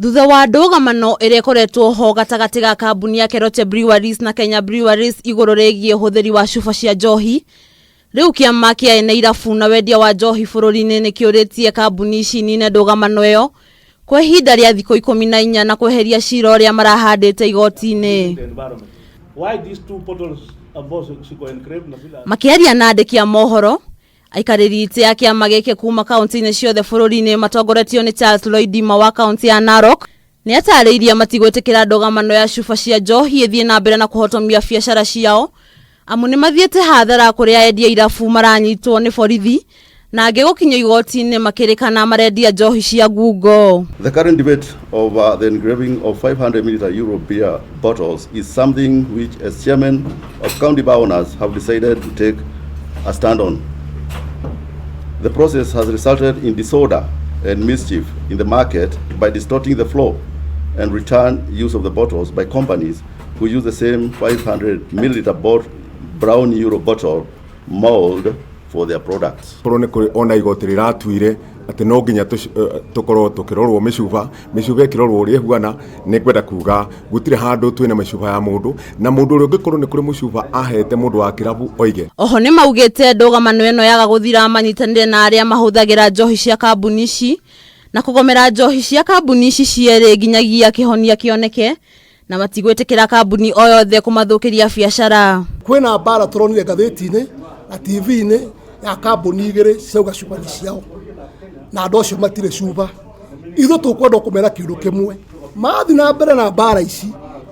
Thutha wa ndũgamano ĩrĩa ĩkoretwo ho gatagatĩ ga kambuni ya Keroche Breweries na Kenya Breweries igũrũ rĩgiĩ ũhũthĩri wa cuba cia njohi, rĩu kĩama kĩa ene irabu na wendia wa njohi bũrũri-inĩ nĩ kĩũrĩtie kambuni ici inine ndũgamano ĩyo kwa ihinda rĩa thikũ 14 na kweheria cira ũrĩa marahandĩte igoti-inĩ. Makĩaria na andĩki a mohoro, Aikarĩri itĩ a kĩama gĩkĩ kuma kaunti-inĩ ciothe bũrũri-inĩ matongoretio nĩ Charles Loidima wa kaunti ya Narok nĩ atarĩirie matigwĩtĩkĩra ndũgamano ya cuba cia njohi ĩthiĩ na mbere na kũhotomia biacara ciao amu nĩ mathiĩte hathara kũrĩa endia irabu maranyitwo nĩ borithi na angĩ gũkinyio igoti-inĩ makĩrĩkana marendia njohi cia ngungo. The current debate over the engraving of 500 milliliter Euro beer bottles is something which, as chairman of county bar owners, have decided to take a stand on. The process has resulted in disorder and mischief in the market by distorting the flow and return use of the bottles by companies who use the same 500 milliliter brown euro bottle mold for their products. Korwo nĩ kũrĩ ona igoti rĩratuire atĩ no nginya tũkorwo tũkĩrorwo mĩcuba, mĩcuba ĩkĩrorwo ũrĩa ĩhuana, nĩ ngwenda kuga gũtirĩ handũ twĩna mĩcuba ya mũndũ, na mũndũ ũrĩa ũngĩkorwo nĩ kũrĩ mũcuba ahete mũndũ wa kĩrabu oige. Oho nĩ maugĩte ndũgamano ĩno yaga gũthira manyitanĩre na arĩa mahũthagĩra njohi cia kambuni ici na kũgomera njohi cia kambuni ici cierĩ nginyagia kĩhonia kĩoneke na matigwĩtĩkĩra kambuni o yothe kũmathũkĩria biacara. Kwĩna mbara tũronire ngathĩti-inĩ na TV-inĩ ya kambuni igĩrĩ ciauga cuba nĩ ciao na andũ acio matirĩ cuba. Ithuĩ tũkwenda kũmera kĩndũ kĩmwe, mathiĩ na mbere na mbara ici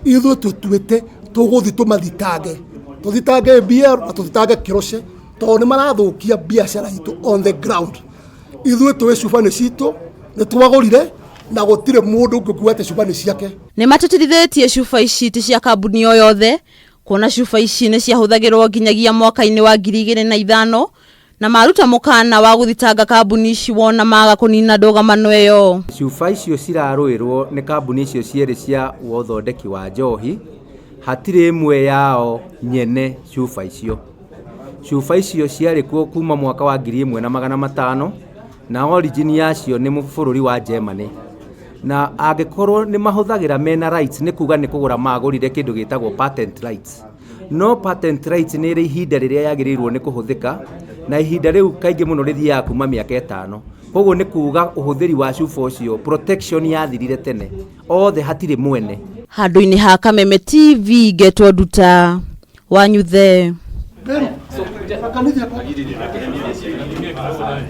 ithuĩ tũtuĩte tũgũthiĩ tũmathitange, tũthitange ABL na tũthitange Keroche tondũ nĩ marathũkia biacara itũ on the ground. Ithuĩ tũĩ cuba nĩ citũ, nĩ twagũrire na gũtirĩ mũndũ ũngĩkuga atĩ cuba nĩ ciake. Nĩ matĩtĩrithĩtie cuba ici ti cia kambuni o yothe, kuona cuba ici nĩ ciahũthagĩrwo nginyagia mwaka-inĩ wa 2005 na maruta mũkana wa gũthitanga kambuni ici wona maga kũnina ndũgamano ĩyo. Cuba icio cirarũĩrwo nĩ kambuni icio cierĩ cia ũthondeki wa njohi, hatirĩ ĩmwe yao nyene cuba icio. Cuba icio ciarĩ kuo kuma mwaka wa 1500 na origin yacio nĩ bũrũri wa Germany. Na angĩkorwo nĩ mahũthagĩra mena rights nĩ kuga nĩ kũgũra magũrire kĩndũ gĩtagwo patent rights. No patent rights nĩ ĩrĩ ihinda rĩrĩa yagĩrĩirwo nĩ kũhũthĩka na ihinda rĩu kaingĩ mũno rĩthiaga kuma mĩaka 5. Koguo nĩ kuga ũhũthĩri wa cuba ũcio protection yathirire tene. Othe hatirĩ mwene. Handũ-inĩ ha Kameme TV ngetwo Nduta Wanyuthe.